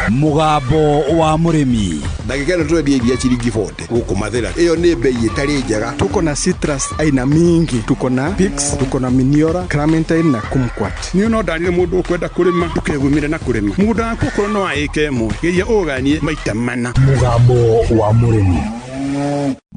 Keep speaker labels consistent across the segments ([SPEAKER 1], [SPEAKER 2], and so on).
[SPEAKER 1] Mũgambo wa Mũrĩmi.
[SPEAKER 2] Ndagĩka ĩno tũrendia iria ciringi 40 gũkũ Mathĩra. Ĩyo nĩ mbei ĩtarĩ njega.
[SPEAKER 3] Tuko na citrus aina mingi, tuko na Pix, tuko na Miniora, Clementine na Kumquat.
[SPEAKER 4] Niĩ no ndarire mũndũ ũkwenda kũrĩma, ndũkegumire na kũrĩma mũgũnda waku, okorwo no wa ĩka ĩmwe, geria ũganie maita mana.
[SPEAKER 1] Mũgambo wa Mũrĩmi.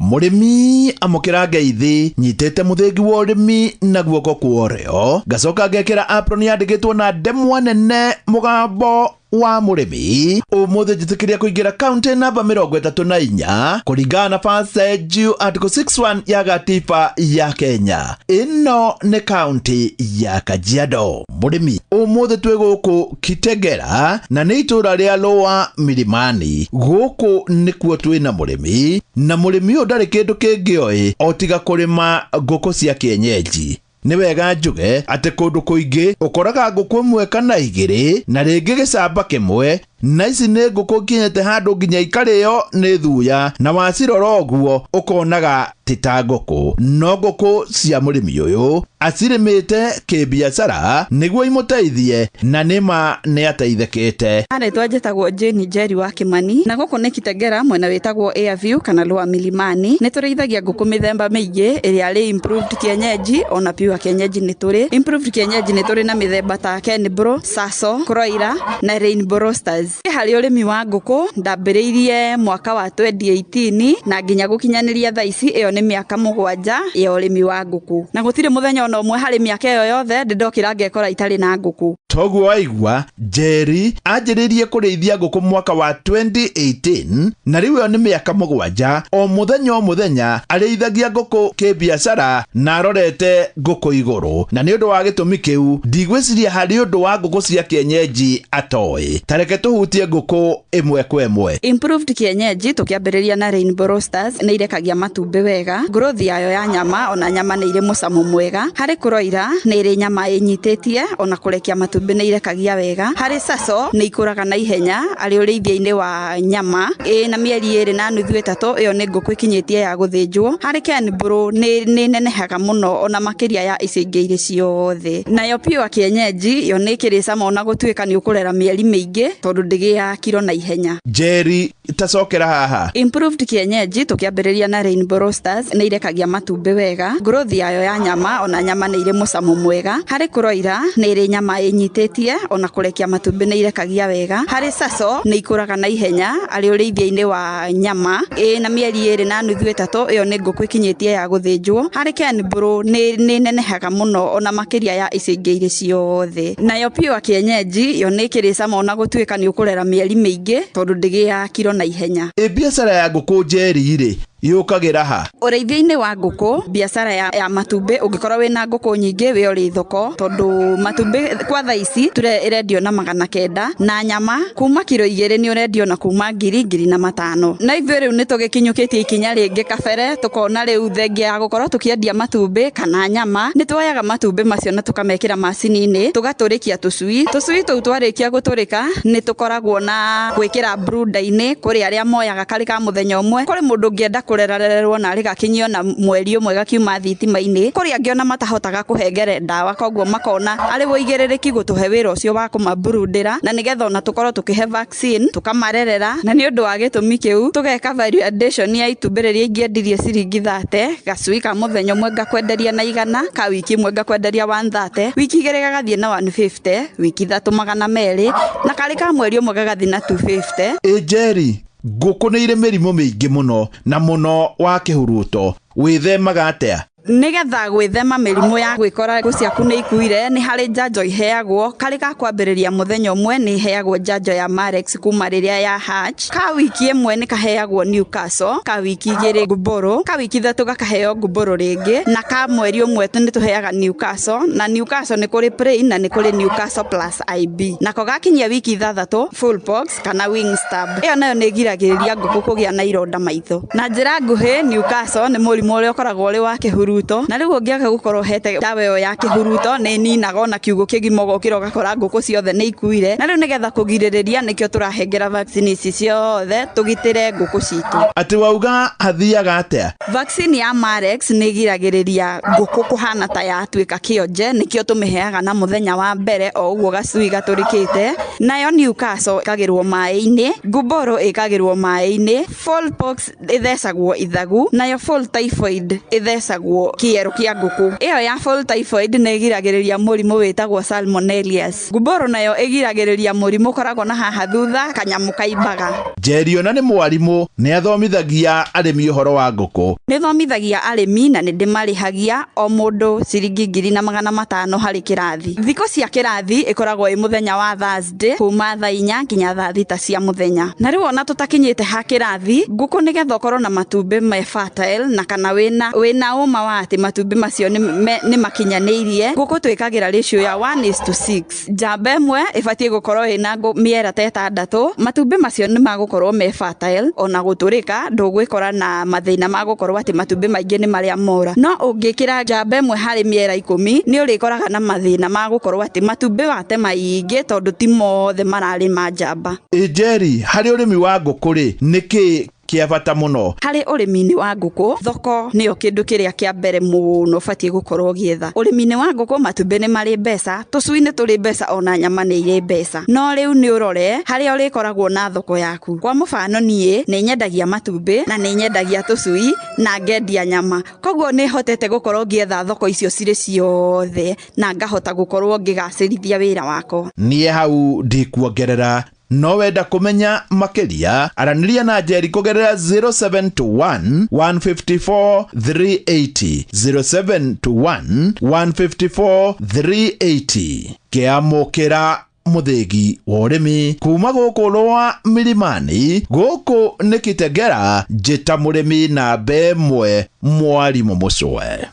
[SPEAKER 5] Mũrĩmi, amũkĩra ngeithi. Nyitĩte mũthĩgi wa ũrĩmi na guoko kwa ũrĩo, ngacoka ngekĩra apron yandĩkĩtwo na ndemwa nene "Mũgambo wa Mũrĩmi". Ũmũthĩ njĩtĩkĩria kũingĩra kaunti namba 34 kũringana na Passage Article 61 ya gatiba ya Kenya. Ĩno nĩ kaunti ya Kajiado. Mũrĩmi, ũmũthĩ twĩ gũkũ Kitegera na nĩ itũũra rĩa Lower Milimani. Gũkũ nĩkuo twĩna mũrĩmi, na mũrĩmi ũyũ ndarĩ kĩndũ kĩngĩ oĩ o tiga kũrĩma ngũkũ cia kienyeji. Nĩ wega njuge atĩ kũndũ kũingĩ ũkoraga ngũkũ ĩmwe kana igĩrĩ na rĩngĩ gĩcamba kĩmwe, na ici nĩ ngũkũ nginyĩte handũ nginya ikarĩo nĩ thuya, na wacirora ũguo ũkonaga ti ta ngũkũ. No ngũkũ cia mũrĩmi ũyũ acirĩmĩte kĩbiacara nĩguo imũteithie, na nĩma nĩ ateithĩkĩte.
[SPEAKER 6] Rĩtwa njĩtagwo Jane Njeri wa Kimani, na gũkũ nĩ Kitegera, mwena wĩtagwo Airview kana Lower Milimani. Nĩ tũrĩithagia ngũkũ mĩthemba mĩingĩ ĩrĩa arĩ improved kienyeji ona pure kienyeji. Nĩ tũrĩ improved kienyeji, nĩ tũrĩ na mĩthemba ta Kenbro, Saso, Kroira na Rainbow Roosters. Harĩ ũrĩmi wa ngũkũ ndambĩrĩirie mwaka wa 2018 na nginya gũkinyanĩria thaa ici, ĩyo nĩ mĩaka 7 ya ũrĩmi wa ngũkũ, na gũtirĩ mũthenya ona ũmwe harĩ mĩaka ĩyo yothe ndĩ ndokĩra ngekora itarĩ na ngũkũ.
[SPEAKER 5] Toguo waigua, Njeri anjĩrĩirie kũrĩithia ngũkũ mwaka wa 2018, na rĩu ĩyo nĩ mĩaka 7. O mũthenya o mũthenya arĩithagia ngũkũ kĩbiacara na arorete ngũkũ igũrũ, na nĩ ũndũ wa gĩtũmi kĩu ndigwĩciria harĩ ũndũ wa ngũkũ cia kienyeji atoĩ. Tareke tũhutie ngũkũ ĩmwe kwa ĩmwe.
[SPEAKER 6] Improved kienyeji, tukiambĩrĩria na Rainbow Roosters, nĩ irekagia matumbĩ wega, growth yayo ya nyama, ona nyama nĩ irĩ mũcamo mwega. Harĩ Kuroira nĩ ĩrĩ nyama ĩnyitĩtie, ona kũrekia matumbĩ nĩ irekagia wega. Harĩ Saso nĩ ikũraga na ihenya arĩ ũrĩithia-inĩ wa nyama, ĩna mĩeri 2.5, 3, ĩyo nĩ ngũkũ ĩkinyĩtie ya gũthĩnjwo. Harĩ Kenbro nĩ nenehaga mũno ona makĩria ya icio ingĩ irĩ ciothe. Nayo pure kienyeji yo nĩ ĩkĩrĩ cama, ona gũtuĩka nĩ ũkũrera mĩeri mĩingĩ tondũ ndĩgĩaga kiro na ihenya.
[SPEAKER 5] Njeri, tacokera haha.
[SPEAKER 6] Improved kienyeji, tukiambĩrĩria na Rainbow Roosters, nĩ irekagia matumbĩ wega, growth yayo ya nyama, ona nyama nĩ irĩ mũcamo mwega. Harĩ Kuroira nĩ ĩrĩ nyama ĩnyitĩtie, ona kũrekia matumbĩ nĩ irekagia wega. Harĩ Saso nĩ ikũraga na ihenya arĩ ũrĩithia-inĩ wa nyama, ĩna mĩeri 2.5, 3, ĩyo nĩ ngũkũ ĩkinyĩtie ya gũthĩnjwo. Harĩ Kenbro nĩ nenehaga mũno ona makĩria ya icio ingĩ irĩ ciothe. Nayo pure kienyeji yo nĩ ĩkĩrĩ cama, ona gũtuĩka nĩ ũkũrera mĩeri mĩingĩ tondũ ndĩgĩaga kiro na ihenya.
[SPEAKER 5] Ĩ biacara ya ngũkũ, Njeri, rĩ yũkagĩra ha?
[SPEAKER 6] Ũrĩithia-inĩ wa ngũkũ, biacara ya matumbĩ, ũngĩkorwo wĩna ngũkũ nyingĩ wĩ ũrĩ thoko, tondũ matumbĩ kwa thaa ici ture ĩrendio na 900, na nyama kuma kiro 2 nĩ ũrendio na kuma ngiri, 1500. Na ithuĩ rĩu nĩ tũgĩkinyũkĩtie ikinya rĩngĩ kabere, tũkona rĩu thengia ya gũkorwo tũkĩendia matumbĩ kana nyama, nĩ tuoyaga matumbĩ macio na tũkamekĩra macini-inĩ, tũgatũrĩkia tũcui. Tũcui tũu twarĩkia gũtũrĩka nĩ tũkoragwo na gwĩkĩra brooder-inĩ. Kũrĩ arĩa moyaga karĩ ka mũthenya ũmwe, kũrĩ mũndũ ũngĩenda kũrerarerwo na arĩ gakinyio na mweri ũmwe gakiuma thitima-inĩ, kũrĩ angĩ ona matahotaga kũhengere ndawa, koguo makona arĩ ũigĩrĩrĩki gũtũhe wĩra ũcio wa kũmaburudĩra, na nĩgetha ona tũkorwo tũkĩhe vaccine tũkamarerera. Na nĩ ũndũ wa gĩtũmi kĩu tũgeka value addition ya itumbĩ rĩrĩa ingĩendirie ciringi 30, gacui ka mũthenya ũmwe ngakwenderia na 100, ka wiki ĩmwe ngakwenderia 130, wiki 2 gagathiĩ na 150, wiki 3 200, na karĩ ka mweri ũmwe gagathiĩ na 250.
[SPEAKER 5] Ĩ Njeri, ngũkũ nĩ irĩ mĩrimũ mĩingĩ mũno, na mũno wa kĩhuruto, wĩthemaga atĩa?
[SPEAKER 6] Nĩgetha gwĩthema mĩrimũ ya gwĩkora ngũ ciaku nĩ ikuire, nĩ harĩ njanjo iheagwo. Karĩ ga kwambĩrĩria mũthenya ũmwe nĩ iheagwo njanjo ya Marex kuma rĩrĩa ya hatch. Ka wiki ĩmwe nĩ kaheagwo Newcastle, ka wiki 2 Gumboro, ka wiki 3 gakaheo Gumboro rĩngĩ, na ka mweri ũmwe nĩ tũheaga Newcastle. Na Newcastle nĩ kũrĩ plain na nĩ kũrĩ Newcastle plus IB. Nako gakinyia wiki 6, full pox kana wing stab, ĩyo nayo nĩ ĩgiragĩrĩria ngũkũ kũgĩa na ironda maitho. Na njĩra nguhĩ, Newcastle nĩ mũrimũ ũrĩa ũkoragwo ũrĩ wa kĩhuruto. kĩhuruto, na rĩu ũngĩaga gũkorwo hete ndawa ĩyo ya kĩhuruto nĩ ninaga ona kiugũ kĩgima ũgokĩra ũgakora ngũkũ ciothe nĩ ikuire. Na rĩu nĩgetha kũgirĩrĩria nĩkĩo tũrahengera vaccine ici ciothe tũgitĩre ngũkũ citũ.
[SPEAKER 5] Atĩ wauga hathiaga atĩa?
[SPEAKER 6] Vaccine ya Marex nĩ ĩgiragĩrĩria ngũkũ kũhana ta yatuĩka kĩonje, nĩkĩo tũmĩheaga na mũthenya wa mbere o ũguo gacui gatũrĩkĩte. Nayo Newcastle ĩkagĩrwo maĩ-inĩ, Gumboro ĩkagĩrwo maĩ-inĩ, Fowl-pox ĩthecagwo ithagu, nayo Fowl typhoid ĩthecagwo kĩero kĩa ngũkũ. Ĩyo ya Fowl typhoid nĩ ĩgiragĩrĩria mũrimũ wĩtagwo Salmonellias. Gumboro nayo ĩgiragĩrĩria mũrimũ ũkoragwo na haha thutha kanyamũ kaimbaga.
[SPEAKER 5] Njeri ona nĩ mwarimũ, nĩ athomithagia arĩmi ũhoro wa ngũkũ.
[SPEAKER 6] Nĩ thomithagia arĩmi na nĩ ndĩmarĩhagia o mũndũ ciringi 1500 harĩ kĩrathi. Thikũ cia kĩrathi ĩkoragwo ĩ mũthenya wa Thursday kuma thaa 4 nginya thaa 6 cia mũthenya. Na rĩu ona tũtakinyĩte ha kĩrathi, ngũkũ nĩgetha ũkorwo na matumbĩ me fertile na kana wĩna ũma wa atĩ matumbĩ macio nĩ makinyanĩirie, ngũkũ twĩkagĩra ratio ya 1:6. Njamba ĩmwe ĩbatiĩ gũkorwo ĩna mĩera ta 6. Matumbĩ macio nĩ magũkorwo me fertile, ona gũtũrĩka ndũgwĩkora na mathĩna ma gũkorwo atĩ matumbĩ maingĩ nĩ marĩa mora. No ũngĩkĩra njamba ĩmwe harĩ mĩera 10 nĩ ũrĩkoraga na mathĩna ma gũkorwo atĩ matumbĩ wate maingĩ tondũ ti mothe mararĩ ma njamba.
[SPEAKER 5] Njeri, harĩ ũrĩmi wa ngũkũ rĩ, nĩkĩ kĩa bata mũno?
[SPEAKER 6] Harĩ ũrĩmi-inĩ wa ngũkũ, thoko nĩyo kĩndũ kĩrĩa kĩa mbere mũno ũbatiĩ gũkorwo ũgĩetha. Ũrĩmi-inĩ wa ngũkũ matumbĩ nĩ marĩ mbeca, tũcui nĩ tũrĩ mbeca, ona nyama nĩ irĩ mbeca. No rĩu nĩ ũrore harĩa ũrĩkoragwo na thoko yaku. Kwa mũbano niĩ nĩ nyendagia matumbĩ na nĩ nyendagia tũcui na ngendia nyama. Koguo nĩ hotete gũkorwo ngĩetha thoko icio cirĩ ciothe na ngahota gũkorwo ngĩgacĩrithia wĩra wakwa.
[SPEAKER 5] Niĩ hau ndikuongerera. No wenda kũmenya makĩria, aranĩria na Njeri kũgerera 0721 154 380, 0721 154 380. Kĩamũkĩra mũthĩgi wa ũrĩmi kuma gũkũ rwa Milimani, gũkũ nĩ Kitengela, njĩta mũrĩmi namba 1 mwarimũ Mũcwe.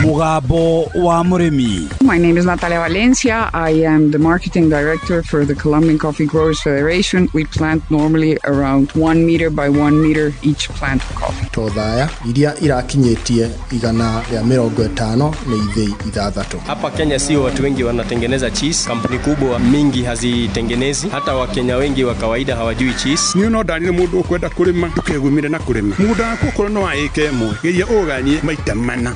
[SPEAKER 1] Mugambo wa Mũrĩmi.
[SPEAKER 7] My name is Natalia Valencia. I am the marketing director for the Colombian Coffee Growers Federation. We plant normally around 1 meter by 1 meter each plant of coffee.
[SPEAKER 8] Tothaya iria irakinyĩtie 150 nĩ ithĩi 6.
[SPEAKER 9] Hapa Kenya sio watu wengi wanatengeneza cheese. Kampuni kubwa mingi hazitengenezi. Hata Wakenya wengi wa kawaida hawajui cheese.
[SPEAKER 4] Niĩ no ndanire mũndũ ũkwenda kũrĩma ndũkegumire na kũrĩma. Mũgũnda waku okorwo nĩ wa ĩka ĩmwe, geria ũganie maita mana.